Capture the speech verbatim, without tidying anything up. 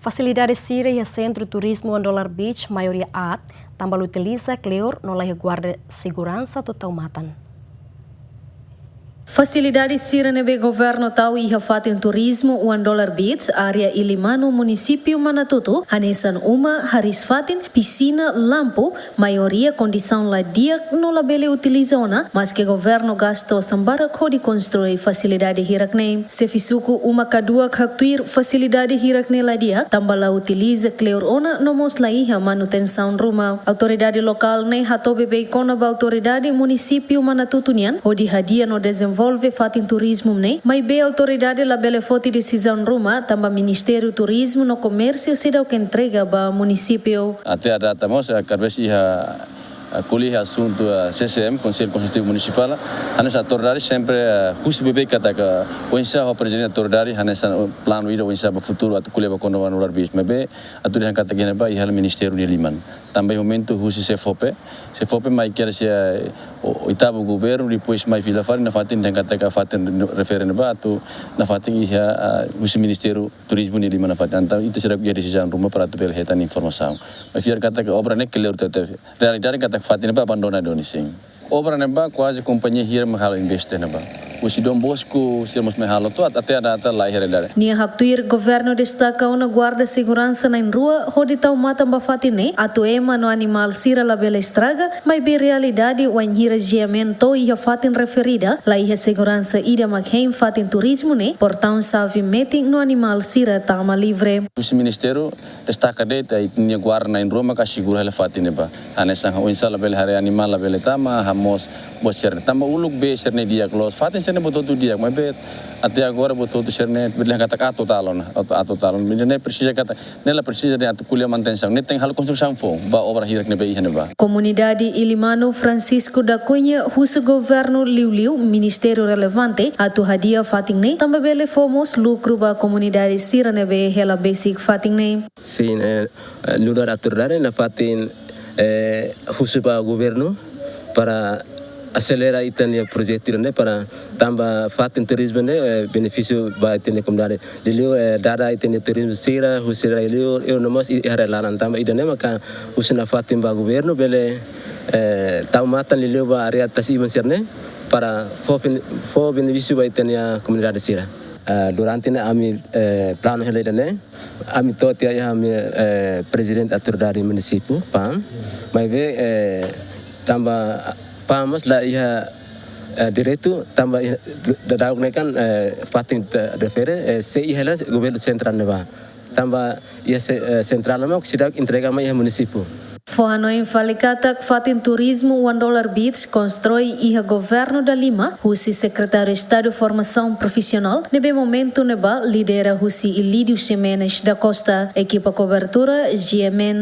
Fasilidade sira iha Sentru Turizmu One Dollar Beach maioria aat, tanba la utiliza kleur no laiha guarda seguransa atu tau matan. Fasilidade sira ne'ebé governu tau iha fatin turizmu One Dollar Beach, área Ilimanu, munisípiu Manatuto, hanesan uma, hariis-fatin, pisina, lampu, maioria kondisaun la di'ak no labele utiliza ona, maske governu gasta osan barak hodi konstrui fasilidade hirak-ne'e. Xefe suku Uma Kaduak haktuir fasilidade hirak-ne'e la di'ak, tanba la utiliza kleur ona no mós laiha manutensaun ruma. Autoridade lokál ne'e hato'o beibeik kona-ba autoridade munisípiu Manatuto nian, hodi hadi'a no dezenvolve fatin turizmu ne'e, maibé autoridade labele foti desizaun ruma, tanba Ministériu Turizmu no Komérsiu seidauk entrega ba munisípiu. Até à data mós, eh, kada vez iha, eh, ko'alia asuntu, eh, C C M, Konsellu Konsultivu Munisipál, hanesan autoridade sempre, eh, husu beibeik katak oinsá ho prezidente autoridade, hanesan, eh, planu ida oinsá ba futuru atu ko'alia ba kona-ba One Dollar Beach. Maibé, atu dehan katak iha ne'ebá, iha Ministériu nia liman. Tanba iha momentu husi SEFOPE, SEFOPE mai kera se, eh, o-, oitavu governu, depois mai fila fali, nafatin dehan katak fatin refere ne'ebá, atu nafatin iha, ah, husi Ministériu Turizmu nia liman nafatin. Entaun, ita seidauk iha desizaun ruma para atu bele hetan informasaun. Maibé fiar katak obra ne'e kleur tebes. Realidade katak fatin ne'ebá abandona duni sin. Obra ne'ebá kuaze kompañia hira mak halo investe ne'ebá. Husi Don Bosco, sira mós mak halo to'o, até à data laiha realidade. Nia haktuir governu destaka ona guarda seguransa na'in-rua hodi tau matan ba fatin ne'e, atu ema no animál sira labele estraga, maibé realidade wainhira GMN to'o iha fatin referida, laiha seguransa ida mak hein fatin turizmu ne'e, portaun xave metin no animál sira tama livre. Husi Ministériu destaka de'it, eh, nia guarda na'in-rua maka asegura hela fatin ne'ebá. Hanesan oinsá labele haree animál labele tama, hamoos buat sira-ne'e. Tanba uluk bee sira-ne'e di'ak loos, fatin sira-ne'e buat hotu di'ak, maibé até agora buat hotu sira-ne'e, bele katak aat total ona, aat, aat total ona. Maibé ne'e presiza katak, ne'e la presiza dehan atu ko'alia manutensaun. Ne'e tenke halo konstrusaun foun, ba obra hirak ne'ebé iha ne'ebá. Komunidade Ilimanu Francisco da Cunha husu governu liuliu ministériu relevante atu hadi'a fatin ne'e, tanba bele fó mós lukru ba komunidade sira ne'ebé hela besik fatin ne'e. Sin, eh, eh, nu'udar autoridade nafatin, eh, husu ba governu para aselera ita-nia projetu ne'e para tanba fatin turizmu ne'e, eh, benefísiu ba ita-nia komunidade. Liuliu, eh, dada ita-nia turizmu sira, husi rai liur, iha no mós i-, iha rai laran tanba ida-ne'e maka husu nafatin ba governu bele, eh, tau matan liuliu ba área tasi-ibun sira-ne'e para fó ben-, fó benefísiu ba ita-nia komunidade sira. Eh, durante ne'e ami, eh, planu hela ida-ne'e, ami to'o tiha iha ami, eh, prezidente autoridade munisípiu, PAM. Maibé, eh, tanba PAM mós la iha, eh, direitu, tanba iha, daudaun ne'e kan, eh, fatin te-, refere, eh, sei iha hela governu sentrál ne'ebá. Tanba iha se-, eh, sentrál ne'e mós seidauk entrega mai iha munisípiu. Fó hanoin fali katak fatin turizmu One Dollar Beach konstrui iha governu dala lima, husi Sekretáriu Estadu Formasaun Profisionál, ne'ebé momentu ne'ebá lidera husi Ilídio Ximenes da Costa. Ekipa kobertura, GMN.